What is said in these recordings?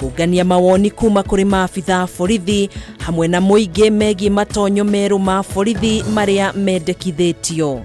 Kũngania mawoni kuma kũrĩ maabitha a borithi hamwe na mũingĩ megiĩ matonyo merũ ma borithi marĩa mendekithĩtio.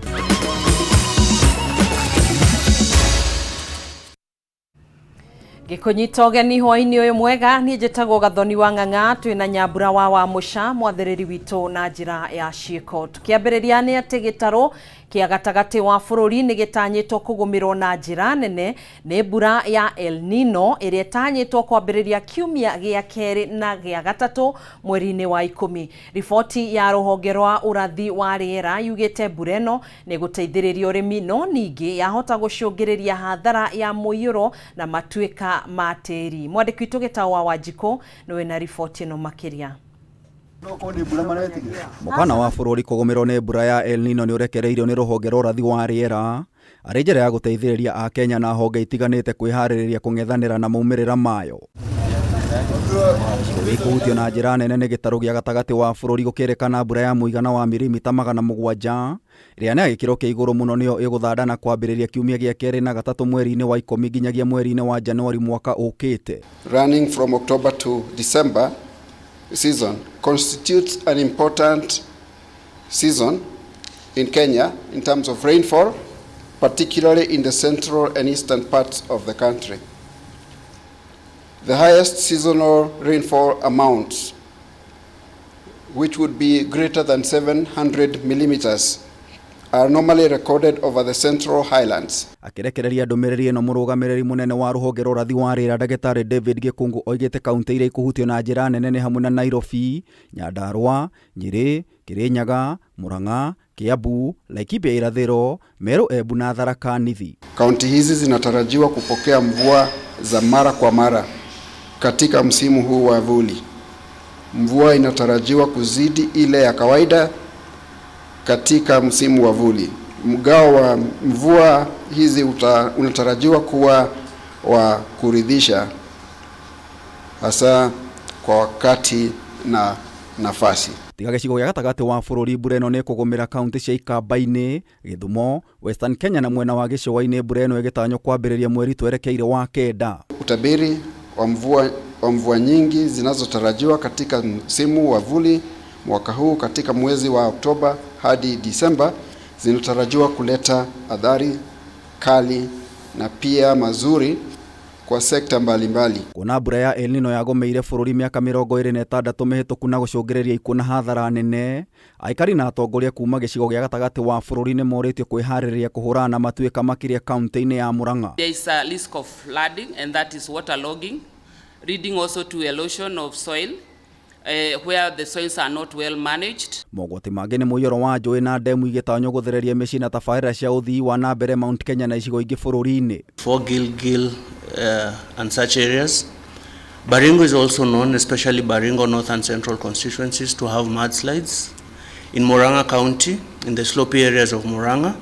Ngĩkũnyita ũgeni hwainĩ ũyũ mwega, niĩ njĩtagwo Gathoni wa Ng'ang'a, twĩ na Nyambura wa Wamũca, mwathĩrĩri witũ na njĩra ya ciĩko. Tũkĩambĩrĩria nĩ atĩ gĩtarũ kĩa gatagatĩ wa bũrũri nĩ gĩtanyĩtwo kũgũmĩrwo na njĩra nene nĩ mbura ya El Nino ĩrĩa ĩtanyĩtwo kwambĩrĩria kiumia gĩa kerĩ na gĩa gatatũ mweri-inĩ wa 10. Riboti ya rũhonge rwa ũrathi wa rĩera yugĩte mbura ĩno nĩ gũteithĩrĩria ũrĩmi no ningĩ yahota gũcũngĩrĩria hathara ya mũiyũro na matuĩka ma tĩri. Mwandĩki witũ Gĩtaũ wa Wanjikũ nĩwe na riboti ĩno makĩria. Mũkana wa bũrũri kũgũmĩrwo nĩ mbura ya El Nino nĩ ũrekereirio nĩ rũhonge rwa ũrathi wa rĩera arĩ njĩra ya gũteithĩrĩria Akenya na honge itiganĩte kwĩharĩrĩria kũng'ethanĩra na maumĩrĩra mayo. Bũrũri kũhutio na njĩra nene nĩ gĩtarũ gĩa gatagatĩ wa bũrũri gũkĩrĩkana mbura ya mũigana wa mirimita 700 ĩrĩa nĩ ya gĩkĩro kĩa igũrũ mũno nĩyo ĩgũthanda na kwambĩrĩria kiumia gĩa kerĩ na gatatũ mweri-inĩ wa 10 nginyagia mweri-inĩ wa Januari mwaka ũkĩte. Running from October to December season constitutes an important season in Kenya in terms of rainfall, particularly in the central and eastern parts of the country. The highest seasonal rainfall amounts, which would be greater than 700 millimeters, are normally recorded over the central highlands. Akĩrekereria ndũmĩrĩri ĩno, mũrũgamĩrĩri mũnene wa rũhonge rwa ũrathi wa rĩera, Ndagĩtarĩ David Gĩkũngũ, oigĩte kaunti iria ikũhutio na njĩra nene nĩ hamwe na Nairobi, Nyandarua, Nyĩrĩ, Kirinyaga, Murang'a, Kiambu, Laikipia Irathĩro, Meru, Embu na Tharaka Nithi. Kaunti hizi zinatarajiwa kupokea mvua za mara kwa mara katika msimu huu wa vuli. Mvua inatarajiwa kuzidi ile ya kawaida katika msimu wa vuli. Mgao wa mvua hizi unatarajiwa kuwa wa kuridhisha hasa kwa wakati na nafasi. Tiga gĩcigo gĩa gatagatĩ wa bũrũri, mbura ĩno nĩ ĩkũgũmĩra kaunti cia Ikamba-inĩ, Gĩthumo, Western Kenya na mwena wa gĩcũa-inĩ, mbura ĩno ĩgĩtanywo kwambĩrĩria mweri twerekeire wa 9. Utabiri wa mvua nyingi zinazotarajiwa katika msimu wa vuli mwaka huu katika mwezi wa Oktoba hadi Disemba zinatarajiwa kuleta athari kali na pia mazuri kwa sekta mbalimbali. Kuona mbura ya El Nino yagũmĩire bũrũri mĩaka 26 mĩhĩtũku na gũcũngĩrĩria ikuũ na hathara nene, aikari na atongoria kuma gĩcigo gĩa gatagatĩ wa bũrũri nĩ morĩtio kwĩharĩrĩria kũhũrana na matuĩka makĩria kaunti-inĩ ya Murang'a. There is a risk of flooding, and that is waterlogging, leading also to erosion of soil, where the soils are not well managed. Mogwati mangĩ nĩ mũiyũro wa njũĩ na ndemu igĩtanywo gũthereria mĩciĩ na tabarĩra cia ũthii wa na mbere Mount Kenya na icigo ingĩ bũrũri-inĩ. For Gilgil and such areas. Baringo is also known, especially Baringo North and Central constituencies, to have mudslides. In Murang'a County, in the slopy areas of Murang'a,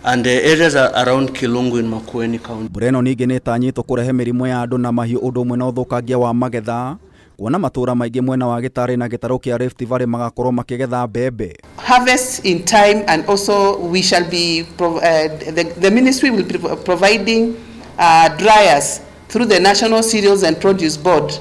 and the areas around Kilungu in Makueni County. Mbura ĩno ningĩ nĩ ĩtanyĩtwo kũrehe mĩrimũ ya andũ na mahiũ, ũndũ ũmwe na ũthũkangia wa magetha, kuona matũũra maingĩ mwena wa Gĩtarĩ na gĩtarũ kĩa Rift Valley magakorwo makĩgetha mbembe. Harvest in time, and also we shall be the ministry will be providing dryers through the National Cereals and Produce Board,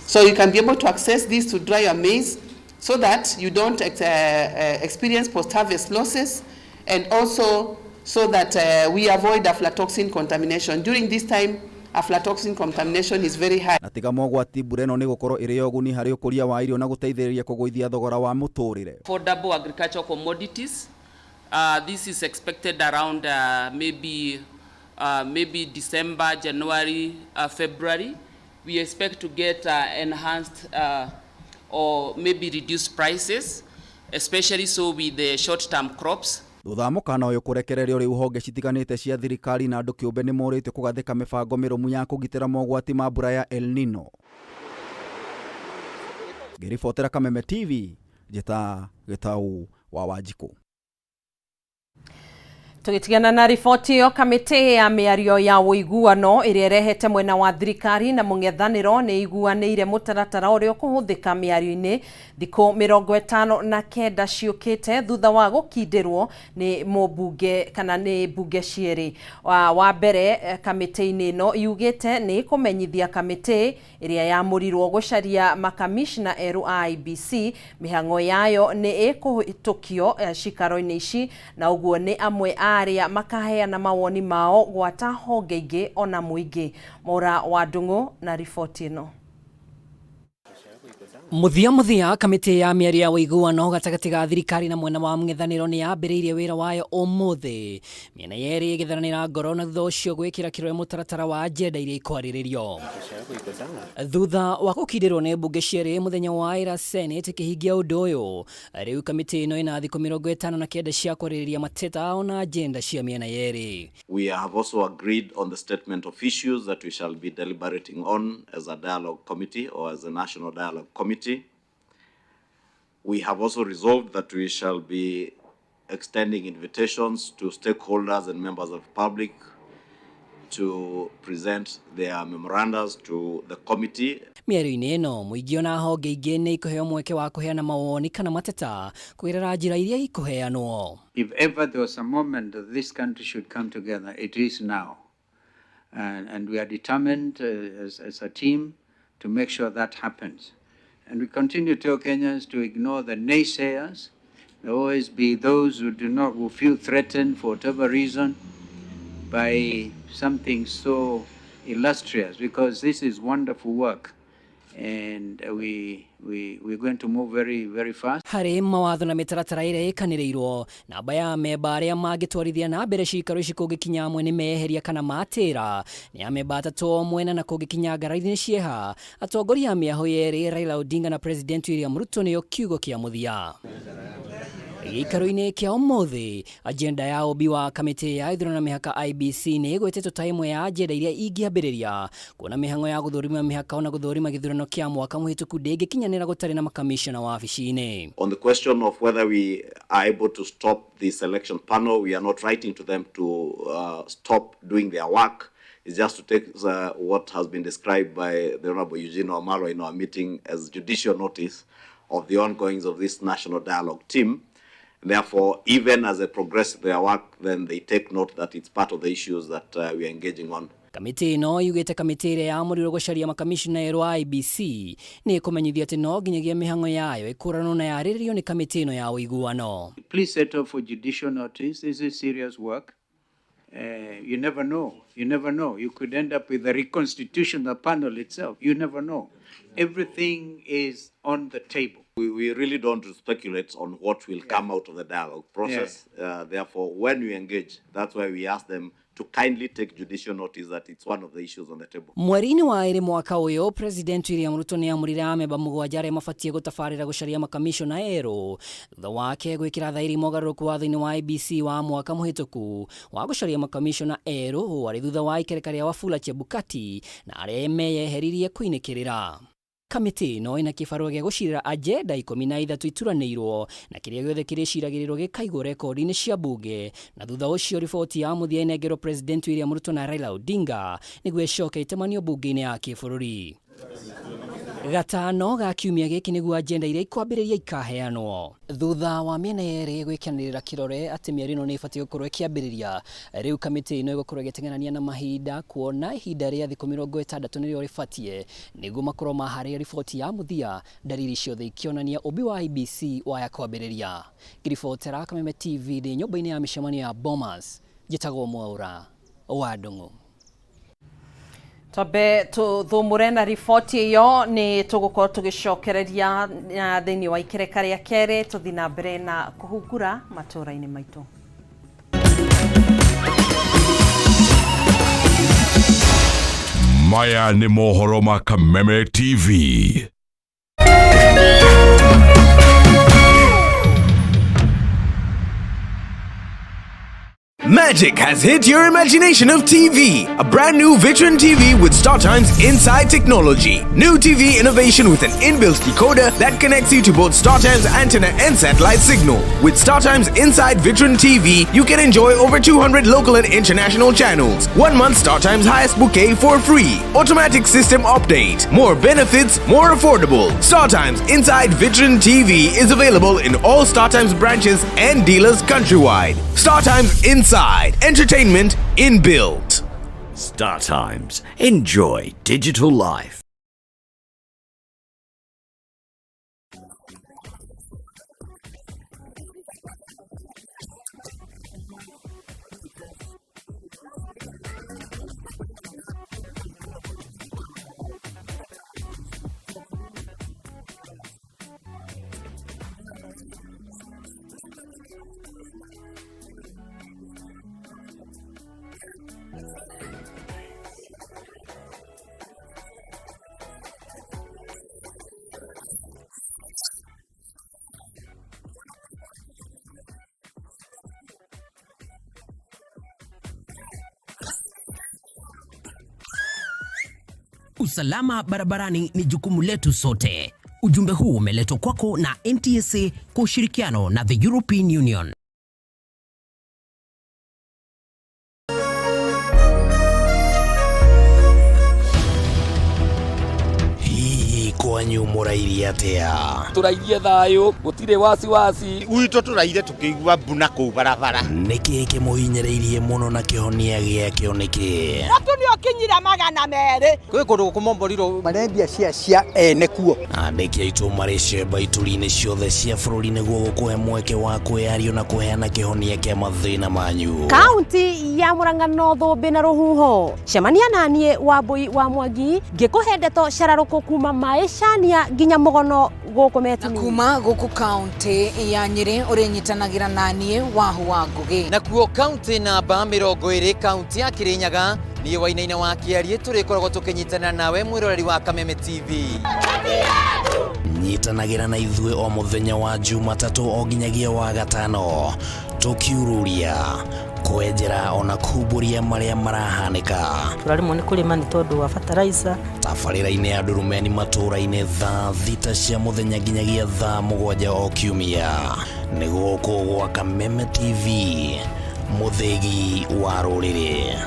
so you can be able to access these to dry your maize so that you don't experience post-harvest losses, and also so that we avoid aflatoxin contamination. During this time, aflatoxin contamination is very high. Na tiga mogwati, mbura ĩno nĩ gũkorwo ĩrĩ ya ũguni harĩ ũkũria wa irio na gũteithĩrĩria kũgũithia thogora wa mũtũrĩre. Affordable agricultural commodities. This is expected around maybe December, January, February. We expect to get enhanced or maybe reduced prices, especially so with the short-term crops. Thutha wa mũkana ũyũ kũrekererio, rĩu honge citiganĩte cia thirikari na andũ kĩũmbe nĩ morĩtio kũgathĩka mĩbango mĩrũmu ya kũgitĩra mogwati ma mbura ya El Nino. Ngĩribotera Kameme TV, njĩta Gĩtau wa Wanjikũ. Tũgĩtigana na riboti ĩyo, kamĩtĩ ya mĩario ya ũiguano ĩrĩa ĩrehete mwena wa thirikari na mũng'ethanĩro nĩ iguanĩire mũtaratara ũrĩa ũkũhũthĩka mĩario-inĩ thikũ 59 ciũkĩte thutha wa gũkindĩrwo nĩ mũmbunge kana nĩ mbunge cierĩ. Wa mbere, kamĩtĩ-inĩ ĩno yugĩte nĩ ĩkũmenyithia kamĩtĩ ĩrĩa yamũrirwo gũcaria makamishna erũ a IEBC mĩhang'o yayo nĩ ĩkũhĩtũkio cikaro-inĩ ici, na ũguo nĩ amwe a arĩa makaheana mawoni mao gwata honge ingĩ ona mũingĩ. Mwaura wa Ndung'u na riboti ĩno. Muthia muthia, kamĩtĩ ya mĩario ya ũiguano gatagatĩ ga thirikari na mwena wa mũng'ethanĩro nĩ yambĩrĩirie wĩra wayo ũmũthĩ, mĩena yerĩ ĩgĩtharanĩra ngoro na thutha ũcio gwĩkĩra kĩrore mũtaratara wa agenda iria ikwarĩrĩrio. Thutha wa gũkindĩrwo nĩ mbunge cierĩ mũthenya wa ira, Senate ĩkĩhingia ũndũ ũyũ. Rĩu kamĩtĩ ĩno ĩna thikũ 59 cia kwarĩrĩria mateta ona agenda cia mĩena yerĩ. We have also agreed on the statement of issues that we shall be deliberating on as a dialogue committee or as a national dialogue committee. We have also resolved that we shall be extending invitations to stakeholders and members of the public to present their memoranda to the committee. Mĩario-inĩ ĩno, mũingĩ ona honge ingĩ nĩ ikũheo mweke wa kũheana mawoni kana mateta kũgerera njĩra iria ikũheanwo. If ever there was a moment that this country should come together, it is now. And we are determined as a team to make sure that happens. And we continue to tell Kenyans to ignore the naysayers. There will always be those who do not, who feel threatened for whatever reason by something so illustrious, because this is wonderful work. And we're going to move very, very fast. Harĩ mawatho na mĩtaratara ĩrĩa ĩkanĩrĩirwo, namba ya amemba arĩa mangĩtwarithia na mbere cikaro ici kũngĩkinya amwe nĩ meyeheria kana matĩra nĩ amemba atatũ o mwena, na kũngĩkinya ngarathi nĩ cieha, atongoria a mĩahũ yerĩ Raila Odinga na President William Ruto nĩo kiugo kĩa mũthia. Gĩikaro-inĩ kĩa ũmũthĩ, agenda ya ũmbi wa kamĩtĩ ya ithurano na mĩhaka IEBC nĩ ĩgwetetwo ta ĩmwe ya agenda iria ingĩambĩrĩria, kuona mĩhang'o ya gũthũrima mĩhaka ona gũthũrima gĩthurano kĩa mwaka mũhĩtũku ndĩngĩkinyanĩra gũtarĩ na makamishna wabici-inĩ. On the question of whether we are able to stop the selection panel, we are not writing to them to stop doing their work. It's just to take what has been described by the Honorable Eugene Wamalwa in our meeting as judicial notice of the ongoings of this national dialogue team. Therefore, even as they progress their work, then they take note that it's part of the issues that we are engaging on. Kamĩtĩ ĩno yugĩte kamĩtĩ ĩrĩa yamũrirwo gũcaria makamishna erũ a IEBC nĩ ĩkũmenyithia atĩ no nginyagia mĩhang'o yayo ĩkũranwo na yarĩrĩrio nĩ kamĩtĩ ĩno ya ũiguano. Please settle for judicial notice. This is serious work. You never know. You never know. You could end up with a reconstitution of the panel itself. You never know. Everything is on the table. We really don't speculate on what will come out of the dialogue process. Therefore, when we engage, that's why we ask them to kindly take judicial notice that it's one of the issues on the table. Mweri-inĩ wa ĩrĩ mwaka ũyũ, President William Ruto nĩ amũrire amemba 7 arĩa mabatiĩ gũtabarĩra gũcaria makamishona erũ thutha wake gwĩkĩra thaĩri mogarũrũku watho-inĩ wa IEBC wa mwaka mũhĩtũku wa gũcaria makamishona erũ, arĩ thutha wa ikereka rĩa Wafula Chebukati na arĩa meyeheririe kũinĩkĩrĩra. Kamĩtĩ ĩno ĩna kĩbarũa gĩa gũcirĩra agenda 13 ituranĩirwo, na kĩrĩa gĩothe kĩrĩciragĩrĩrwo gĩkaigwo rekondi-inĩ cia mbunge, na thutha ũcio riboti ya mũthia ĩnengerwo President William Ruto na Raila Odinga nĩguo ĩcoke ĩtemanio mbunge-inĩ ya kĩbũrũri. Gatano ga kiumia gĩkĩ nĩguo agenda iria ikwambĩrĩria ikaheanwo. Thutha wa mĩena yerĩ gwĩkĩranĩrĩra kĩrore atĩ mĩario ĩno nĩ ĩbatiĩ gũkorwo ĩkĩambĩrĩria, rĩu kamĩtĩ ĩno ĩgũkorwo ĩgĩteng'erania na mahinda, kuona ihinda rĩa thikũ 60 nĩrĩo rĩbatiĩ nĩguo makorwo maharĩria riboti ya mũthia, ndariri ciothe ikĩonania ũmbi wa IEBC waya kwambĩrĩria. Ngĩribotera Kameme TV ndĩ nyũmba-inĩ ya mĩcemanio ya Bomas, njĩtagwo Mwaura wa Ndung'u. Twambe tũthũmũre na riboti ĩyo, nĩ tũgũkorwo tũgĩcokereria thĩinĩ wa ikereka rĩa kerĩ, tũthiĩ na mbere na kũhungura matũũra-inĩ maitũ. Maya nĩ mohoro ma Kameme TV. Magic has hit your imagination of TV. A brand new Vitron TV with StarTimes Inside technology. New TV innovation with an inbuilt decoder that connects you to both StarTimes antenna and satellite signal. With StarTimes Inside Vitron TV, you can enjoy over 200 local and international channels. 1 month StarTimes highest bouquet for free. Automatic system update. More benefits, more affordable. StarTimes Inside Vitron TV is available in all StarTimes branches and dealers countrywide. StarTimes Inside. Entertainment inbuilt. Star Times. Enjoy digital life. Usalama barabarani ni jukumu letu sote. Ujumbe huu umeletwa kwako na NTSA kwa ushirikiano na the European Union. Hihi kwanyu mũrairie atĩa? Tũrairie thayũ, gũtirĩ wasiwasi. Gwitũ tũraire tũkĩigua mbu na kũu barabara. Nĩkĩ kĩmũhinyĩrĩirie mũno na kĩhonia gĩakĩo nĩkĩ? Mũtu nĩ ũkinyire 200. Kwĩ kũndũ kũmomborirwo marendia cia ene kuo. Andĩki aitũ marĩ cemba ituri-inĩ ciothe cia bũrũri nĩguo gũkũhe mweke wa kwĩyario na kũheana kĩhonia kĩa mathĩna manyu. Kaunti ya Murang'a no thũmbĩ na rũhuho. Cemania naniĩ Wambui wa Mwangi ngĩkũhe ndeto cararũkũ kuma maĩcania nginya mũgono gũkũ Metini. Kuma gũkũ kaunti ya Nyĩrĩ ũrĩnyitanagĩra naniĩ Wahu wa Ngũgĩ. Nakuo kaunti namba 20 kaunti ya Kirinyaga niĩ Wainaina wa Kĩarie tũrĩkoragwo tũkĩnyitanĩra nawe mwĩroreri wa Kameme TV. Nyitanagĩra na ithuĩ o mũthenya wa Jumatatũ o nginyagia wa gatano tũkiururia kwenjera ona kumbũria marĩa marahanĩka. Tũraremwo nĩ kũrĩma nĩ tondũ wa fertilizer. Tabarĩra-inĩ ya Ndurumeni matũũra-inĩ thaa 6 cia mũthenya nginyagia thaa 7 o kiumia. Nĩ gũkũ gwa Kameme TV, mũthĩgi wa rũrĩrĩ.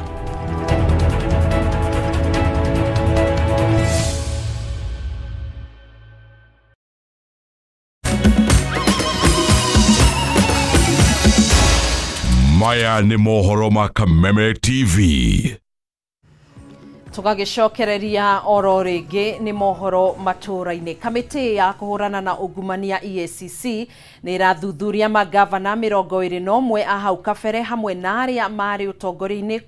Maya nĩ mohoro ma Kameme TV. Tũgagĩcokereria oro rĩngĩ nĩ mohoro matũũra-inĩ. Kamĩtĩ ya kũhũrana na ungumania EACC nĩ ĩrathuthuria magavana 21 a hau kabere hamwe na arĩa marĩ ũtongoria-inĩ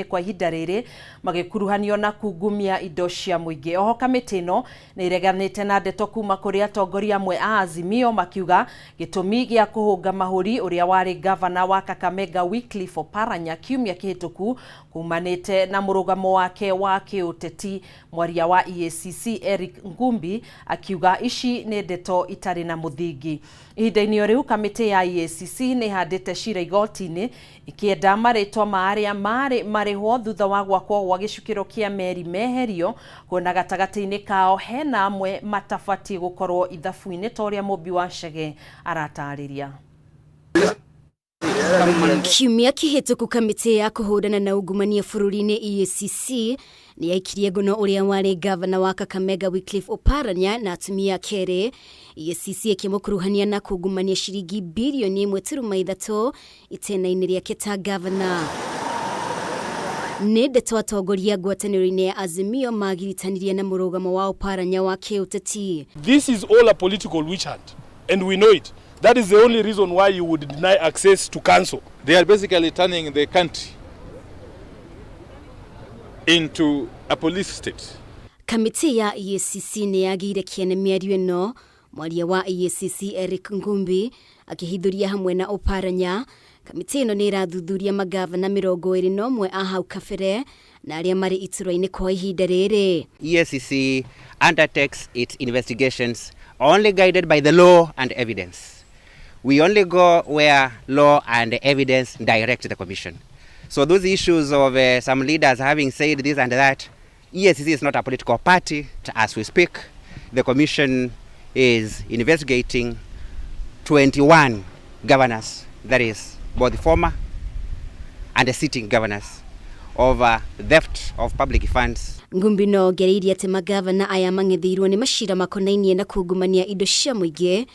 kwa ihinda rĩrĩ magĩkuruhanio na kungumia indo cia mũingĩ. Oho kamĩtĩ ĩno nĩ ĩreganĩte na ndeto kuma kũrĩ atongoria amwe a Azimio makiuga gĩtũmi gĩa kũhũnga mahũri ũrĩa warĩ gavana wa Kakamega Wycliffe Oparanya kiumia kĩhĩtũku kumanĩte na mũrũgamo wake wa kĩũteti. Mwaria wa EACC Eric Ngumbi akiuga ici nĩ ndeto itarĩ na mũthingi. Ihinda-inĩ o rĩu kamĩtĩ ya EACC nĩ ĩhandĩte cira igoti-inĩ ĩkĩenda marĩtwa ma arĩa marĩ marĩhwo thutha wa gwakwo gwa gĩcukĩro kĩa meri meherio kuona gatagatĩ-inĩ kao hena amwe matabatiĩ gũkorwo ithabu-inĩ ta ũrĩa Mũmbi wa Chege aratarĩria. Kiumia kĩhĩtũku kamĩtĩ ya kũhũrana na ungumania bũrũri-inĩ EACC nĩ yaikirie ngono ũrĩa warĩ gavana wa Kakamega Wycliffe Oparanya na atumia kerĩ. EACC ĩkĩmũkuruhania na kungumania ciringi birioni 1.3 itena-inĩ rĩake ta gavana. Nĩ ndeto atongoria ngwatanĩro-inĩ ya Azimio magiritanirie na mũrũgamo wa Oparanya wa kĩũteti. This is all a political witch hunt and we know it. That is the only reason why you would deny access to council. They are basically turning the country into a police state. Kamĩtĩ ya EACC nĩ yagĩire kĩene mĩario ĩno. Mwaria wa EACC Eric Ngumbi akĩhithũria hamwe na Oparanya. Kamĩtĩ ĩno nĩ ĩrathuthuria magavana 21 a hau kabere na arĩa marĩ iturwa-inĩ kwa ihinda rĩrĩ. EACC undertakes its investigations only guided by the law and evidence. We only go where law and evidence direct the commission. So those issues of some leaders having said this and that, EACC is not a political party. As we speak, the commission is investigating 21 governors, that is, both the former and the sitting governors, over theft of public funds. Ngumbi no ongereirie atĩ magavana aya mang'etheirwo nĩ macira makonainie na kungumania indo cia mũingĩ,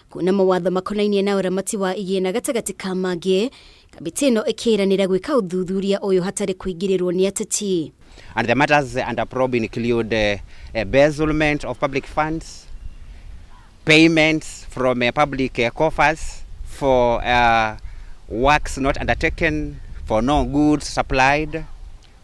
kuna mawatho makonainie na ũramati wa igĩna gatagatĩ ka mangĩ. Kamĩtĩ ĩno ĩkĩranĩra gwĩka ũthuthuria ũyũ hatarĩ kũingĩrĩrwo nĩ ateti. And the matters under probe include embezzlement of public funds, payments from public coffers for works not undertaken, for no goods supplied,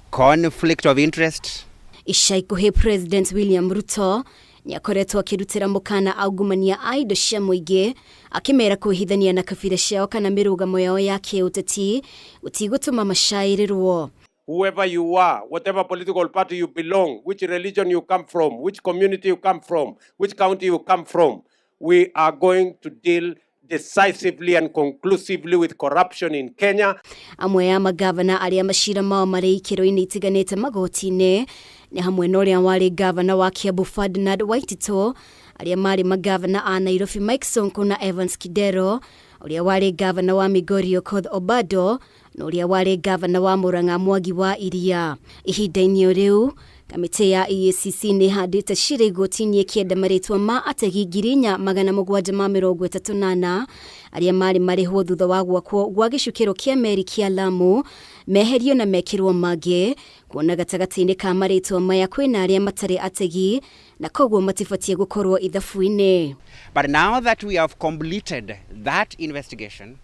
conflict of interest. Ica ikuhĩ President William Ruto nĩakoretwo akĩrutĩra mũkana aungumania a indo cia mũingĩ, akĩmera kwĩhithania na kabira ciao kana mĩrũgamo yao ya kĩũteti gũtigũtũma macaĩrĩrwo. Whoever you are, whatever political party you belong, which religion you come from, which community you come from, which county you come from, we are going to deal decisively and conclusively with corruption in Kenya. Amwe a magavana arĩa macira mao marĩ ikĩro-inĩ itiganĩte magoti-inĩ nĩ hamwe na ũrĩa warĩ gavana wa Kiambu Ferdinand Waititu, arĩa marĩ magavana a Nairobi Mike Sonko na Evans Kidero, ũrĩa warĩ gavana wa Migori Okoth Obado, na ũrĩa warĩ gavana wa Murang'a Mwangi wa Iria. Ihinda-inĩ o rĩu, kamĩtĩ ya EACC nĩ ĩhandĩte cira igoti-inĩ ĩkĩenda marĩtwa ma ategi 4734 arĩa marĩ marĩhwo thutha wa gwakwo gwa gĩcukĩro kĩa meri kĩa Lamu meherio na mekĩrwo mangĩ, kuona gatagatĩ-inĩ ka marĩtwa maya kwĩna arĩa matarĩ ategi na koguo matibatiĩ gũkorwo ithabu-inĩ. But now that we have completed that investigation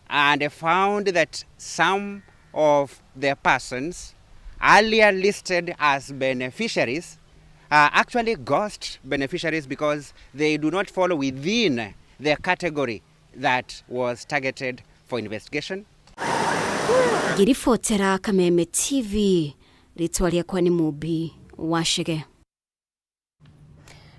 and found that some of the persons earlier listed as beneficiaries are actually ghost beneficiaries because they do not fall within the category that was targeted for investigation. Ngĩribotera Kameme TV, rĩtwa rĩakwa nĩ Mũmbi wa Chege.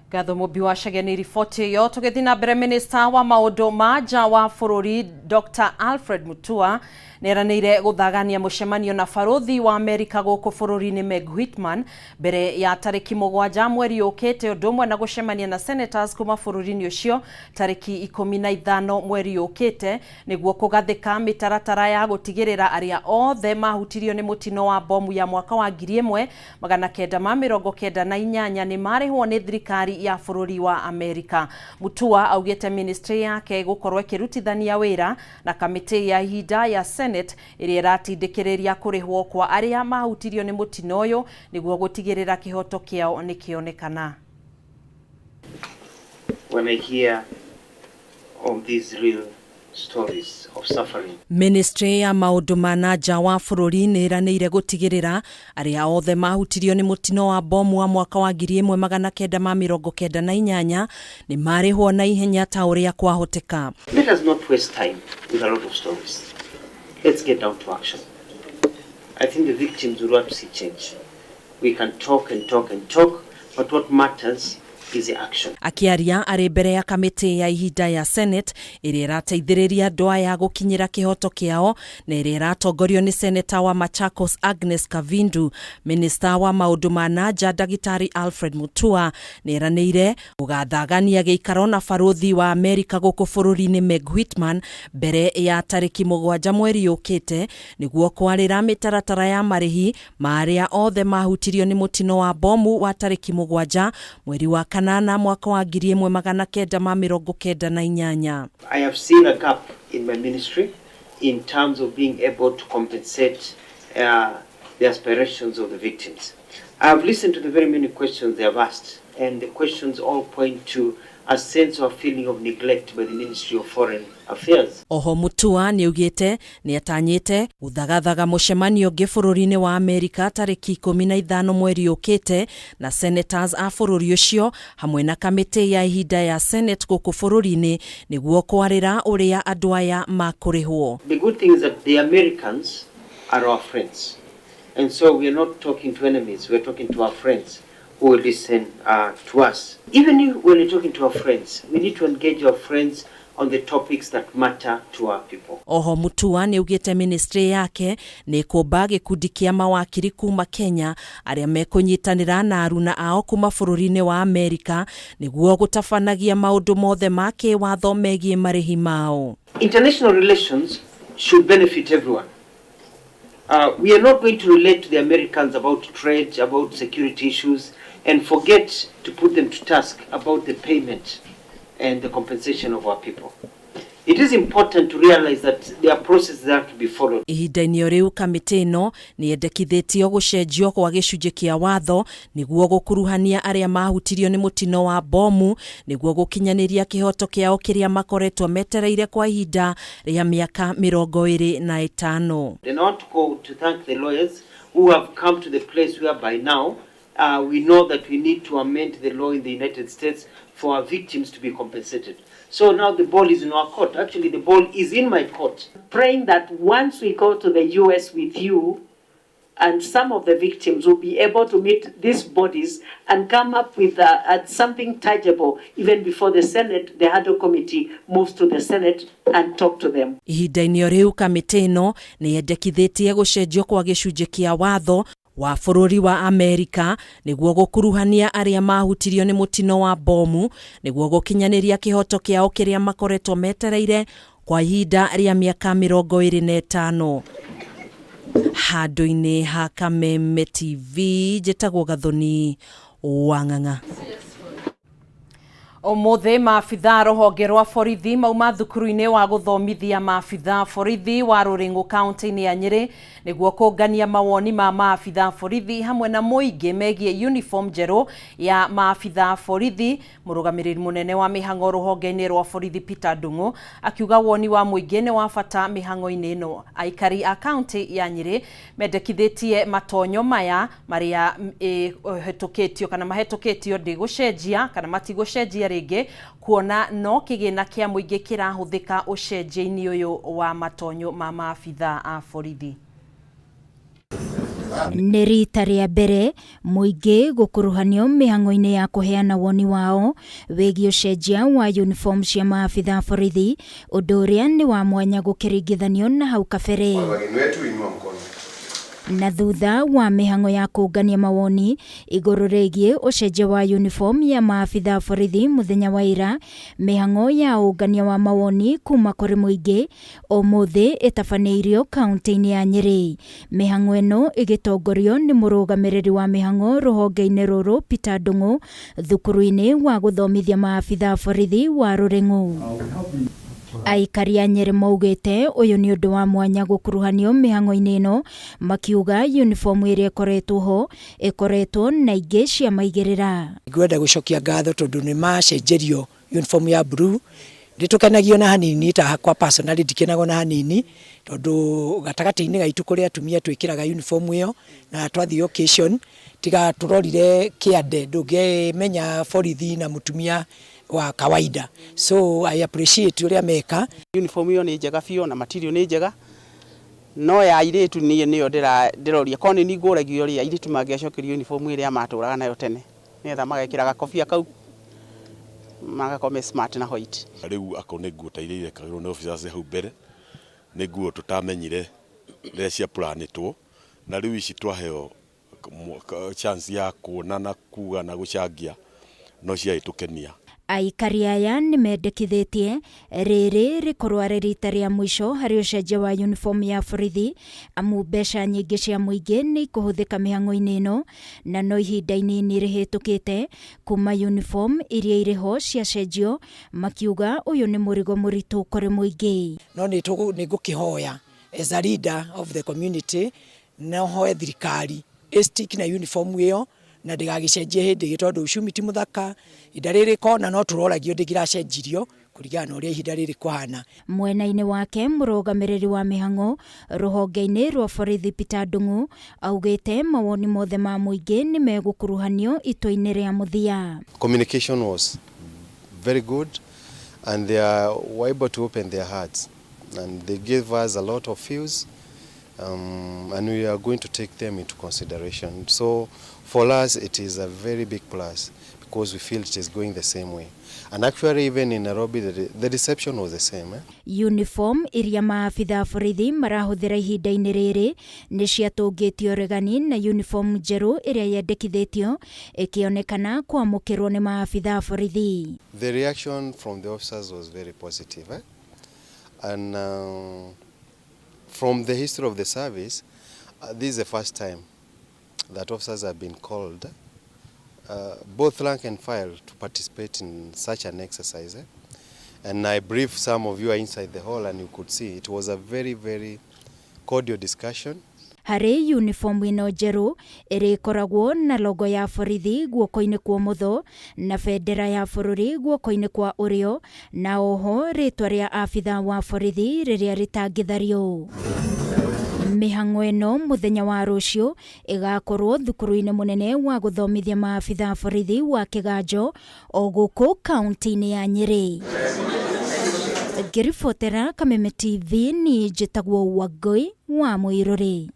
Ngatho Mũmbi wa Chege nĩ riboti ĩyo. Tũgĩthiĩ na mbere, minista wa maũndũ ma nja wa bũrũri Dr. Alfred Mutua nĩeranĩire gũthagania mũcemanio na barũthi wa Amerika gũkũ bũrũri-inĩ Meg Whitman mbere ya tarĩki 7 mweri ũkĩte, ũndũ ũmwe na gũcemania na senators kuma bũrũri-inĩ ũcio tarĩki 15 mweri ũkĩte, nĩguo kũgathĩka mĩtaratara ya gũtigĩrĩra arĩa othe mahutirio nĩ mũtino wa bomu ya mwaka wa 1998 nĩ marĩhwo nĩ thirikari ya bũrũri wa Amerika. Mutua augĩte ministry yake gũkorwo ĩkĩrutithania wĩra na kamĩtĩ ya ihinda ya Senate ĩrĩa ĩratindĩkĩrĩria kũrĩhwo kwa arĩa mahutirio nĩ mũtino ũyũ nĩguo gũtigĩrĩra kĩhoto kĩao nĩkĩonekana. When I hear of these real stories of suffering. Ministry ya maũndũ ma na nja wa bũrũri nĩ ĩranĩire gũtigĩrĩra arĩa othe mahutirio nĩ mũtino wa bomu wa mwaka wa 1998 nĩ marĩhwo na ihenya ta ũrĩa kwahoteka. Let us not waste time with a lot of stories. Let's get down to action. I think the victims will want to see change. We can talk and talk and talk, but what matters is the action. Akĩaria arĩ mbere ya kamĩtĩ ya ihinda ya Senate ĩrĩa ĩrateithĩrĩria andũ aya gũkinyĩra kĩhoto kĩao na ĩrĩa ĩratongorio nĩ Seneta wa Machakos Agnes Kavindu, minista wa maũndũ ma na nja Ndagĩtarĩ Alfred Mutua nĩeranĩire gũgathagania gĩikaro na barũthi wa Amerika gũkũ bũrũri-inĩ Meg Whitman mbere ya tarĩki 7 mweri ũkĩte nĩguo kwarĩra mĩtaratara ya marĩhi ma arĩa othe mahutirio nĩ mũtino wa bomu wa tarĩki 7 mweri wa 8 mwaka wa 1998. I have seen a gap in my ministry in terms of being able to compensate the aspirations of the victims. I have listened to the very many questions they have asked, and the questions all point to a sense of feeling of neglect by the Ministry of Foreign Affairs. Oho Mutua nĩaugĩte nĩatanyĩte gũthagathaga mũcemanio ũngĩ bũrũri-inĩ wa Amerika tarĩki 15 mweri ũkĩte na senators a bũrũri ũcio hamwe na kamĩtĩ ya ihinda ya Senate gũkũ bũrũri-inĩ nĩguo kwarĩra ũrĩa andũ aya makũrĩhwo. The good thing is that the Americans are our friends, and so we are not talking to enemies, we are talking to our friends who will listen to us. Even if when we're talking to our friends, we need to engage our friends on the topics that matter to our people. Oho Mutua nĩ augĩte ministry yake nĩ kũmba gĩkundi kĩa mawakiri kuma Kenya arĩa mekũnyitanĩra na aruna ao kuma bũrũri-inĩ wa Amerika nĩguo gũtabanagia maũndũ mothe ma kĩwatho megiĩ marĩhi mao. International relations should benefit everyone. We are not going to relate to the Americans about trade, about security issues, and forget to put them to task about the payment and the compensation of our people. It is important to realize that there are processes that have to be followed. Ihinda-inĩ o rĩu kamĩtĩ ĩno nĩ yendekithĩtio gũcenjio kwa gĩcunjĩ kĩa watho nĩguo gũkuruhania arĩa mahutirio nĩ mũtino wa bomu nĩguo gũkinyanĩria kĩhoto kĩao kĩrĩa makoretwo metereire kwa ihinda rĩa mĩaka 25. And I want to go to thank the lawyers who have come to the place where by now we know that we need to amend the law in the United States for our victims to be compensated. So now the ball is in our court. Actually, the ball is in my court. Praying that once we go to the US with you, and some of the victims will be able to meet these bodies and come up with something tangible even before the Senate, the Hado Committee moves to the Senate and talk to them. Ihinda-inĩ o rĩu kamĩtĩ ĩno nĩ yendekithĩtie gũcenjio kwa gĩcunjĩ kĩa watho wa bũrũri wa Amerika nĩguo gũkuruhania arĩa mahutirio nĩ mũtino wa bomu nĩguo gũkinyanĩria kĩhoto kĩao kĩrĩa makoretwo metereire kwa ihinda rĩa mĩaka 25. Handũ-inĩ ha Kameme TV njĩtagwo Gathoni wa Ng'ang'a. Ũmũthĩ maabithaa rũhonge rwa borithi mauma thukuru-inĩ wa gũthomithia maabithaa borithi wa Rũrĩng'ũ kaunti-inĩ ya Nyĩrĩ nĩguo kũngania mawoni ma maabithaa borithi hamwe na mũingĩ megiĩ uniform njerũ ya maabithaa borithi. Mũrũgamĩrĩri mũnene wa mĩhang'o rũhonge-inĩ rwa borithi Peter Ndung'u akiuga woni wa mũingĩ nĩ wa bata mĩhang'o-inĩ ĩno. Aikari a kaunti ya Nyĩrĩ mendekithĩtie matonyo maya marĩa hetũkĩtio kana mahetũkĩtio ndĩgũcenjia kana matigũcenjia rĩngĩ kuona no kĩgĩna kĩa mũingĩ kĩrahũthĩka ũcenjia-inĩ ũyũ wa matonyo ma maabithaa a borithi. Nĩ rita rĩa mbere mũingĩ gũkuruhanio mĩhang'o-inĩ ya kũheana woni wao wĩgiĩ ũcenjia wa uniform cia maabithaa borithi, ũndũ ũrĩa nĩ wa mwanya gũkĩringithanio na hau kabere. Na thutha wa mĩhang'o ya kũngania mawoni igũrũ rĩgiĩ ũcenjia wa uniform ya maabithaa borithi mũthenya wa ira, mĩhang'o ya ũngania wa mawoni kuma kũrĩ mũingĩ ũmũthĩ ĩtabanĩirio kaunti-inĩ ya Nyĩrĩ. Mĩhang'o ĩno ĩgĩtongorio nĩ mũrũgamĩrĩri wa mĩhang'o rũhonge-inĩ rũrũ Peter Ndung'u thukuru-inĩ wa gũthomithia maabithaa borithi wa Rũrĩng'ũ. Aikari a Nyĩrĩ maugĩte ũyũ nĩ ũndũ wa mwanya gũkuruhanio mĩhang'o-inĩ ĩno, makiuga uniform ĩrĩa ĩkoretwo ho ĩkoretwo na ingĩ cia maigĩrĩra. Ngwenda gũcokia ngatho tondũ nĩ macenjerio uniform ya blue. Ndĩtũkenagio na hanini ta hakwa personally ndikenagwo na hanini tondũ gatagatĩ-inĩ gaitũ kũrĩ atumia twĩkĩraga uniform ĩyo na twathiĩ occasion tiga tũrorire kĩande ndũngĩmenya borithi na mũtumia wa kawaida. So I appreciate ũrĩa meka. Uniform ĩyo nĩ njega biũ na material nĩ njega, no ya airĩtu niĩ nĩyo ndĩroria korwo nĩ niĩ ngũragio rĩ, airĩtu mangĩacokerio uniform ĩrĩa matũraga nayo tene nĩgetha magekĩra gakobia kau magakorwo me smart na white. Rĩu akorwo nĩ nguo ta iria irekagĩrwo nĩ officers hau mbere nĩ nguo tũtamenyire rĩrĩa ciapuranĩtwo, na rĩu ici twaheo chance ya kuona na kuga na gũcangia no ciagĩtũkenia. Aikari aya nĩ mendekithĩtie rĩrĩ rĩkorwo arĩ rita rĩa mũico harĩ ũcenjia wa uniform ya borithi, amu mbeca nyingĩ cia mũingĩ nĩ ikũhũthĩka mĩhang'o-inĩ ĩno, na no ihinda inini rĩhĩtũkĩte kuma uniform iria irĩ ho ciacenjio, makiuga ũyũ nĩ mũrigo mũritũ kũrĩ mũingĩ. No nĩ ngũkĩhoya as a leader of the community no hoe thirikari ĩstick na uniform ĩyo na ndĩgagĩcenjie hĩndĩ ĩngĩ tondũ uchumi ti mũthaka, ihinda rĩrĩ kona no tũroragio ndĩngĩracenjirio kũringana na ũrĩa ihinda rĩrĩ kũhana. Mwena-inĩ wake mũrũgamĩrĩri wa mĩhang'o rũhonge-inĩ rwa borithi Peter Ndung'u augĩte mawoni mothe ma mũingĩ nĩ megũkuruhanio itua-inĩ rĩa mũthia. Communication was very good and they were able to open their hearts and they gave us a lot of views and we are going to take them into consideration. So for us it is a very big plus Because we feel it is going the same way. And actually, even in Nairobi, the reception was the same. Eh? Uniform iria maabitha borithi marahũthĩra ihinda-inĩ rĩrĩ nĩ ciatũngĩtio ũregani na uniform njerũ ĩrĩa yendekithĩtio ĩkĩonekana kwamũkĩrwo nĩ maabitha borithi. The reaction from the officers was very positive. Eh? And from the history of the service, this is the first time that officers have been called, both rank and file, to participate in such an exercise. Eh? And I brief some of you are inside the hall and you could see it was a very, very cordial discussion. Harĩ uniform ĩno njerũ ĩrĩkoragwo na logo ya borithi guoko-inĩ kwa ũmotho na bendera ya bũrũri guoko-inĩ kwa ũrĩo na oho rĩtwa rĩa abitha wa borithi rĩrĩa rĩtangĩthario. Mĩhang'o ĩno mũthenya wa rũciũ ĩgakorwo thukuru-inĩ mũnene wa gũthomithia maabitha borithi wa Kĩganjo o gũkũ kaunti-inĩ ya Nyĩrĩ. Ngĩribotera Kameme TV niĩ njĩtagwo Wangũi wa Mũirũrĩ.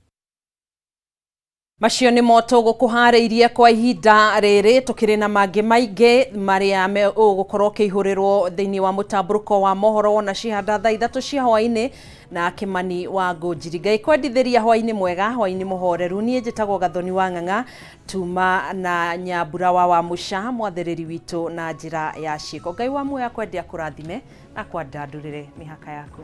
Macio nĩmo tũgũkũharĩirie kwa ihinda rĩrĩ tũkĩrĩ na mangĩ maingĩ marĩa ũgũkorwo ũkĩihũrĩrwo thĩinĩ wa mũtambũrũko wa mohoro na cihanda thaa 3 cia hwaĩ-inĩ na Kĩmani wa Ngũnjiri. Ngai kwendithĩria hwaĩ-inĩ mwega, hwaĩ-inĩ mũhoreru. Niĩ njĩtagwo Gathoni wa Ng'ang'a tuma na Nyambura wa Wamũca mwathĩrĩri witũ na njĩra ya ciĩko. Ngai wa muoyo akwende akũrathime na akwandandũrĩre mĩhaka yaku.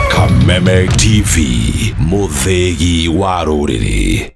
Kameme TV, mũthĩgi wa rũrĩrĩ.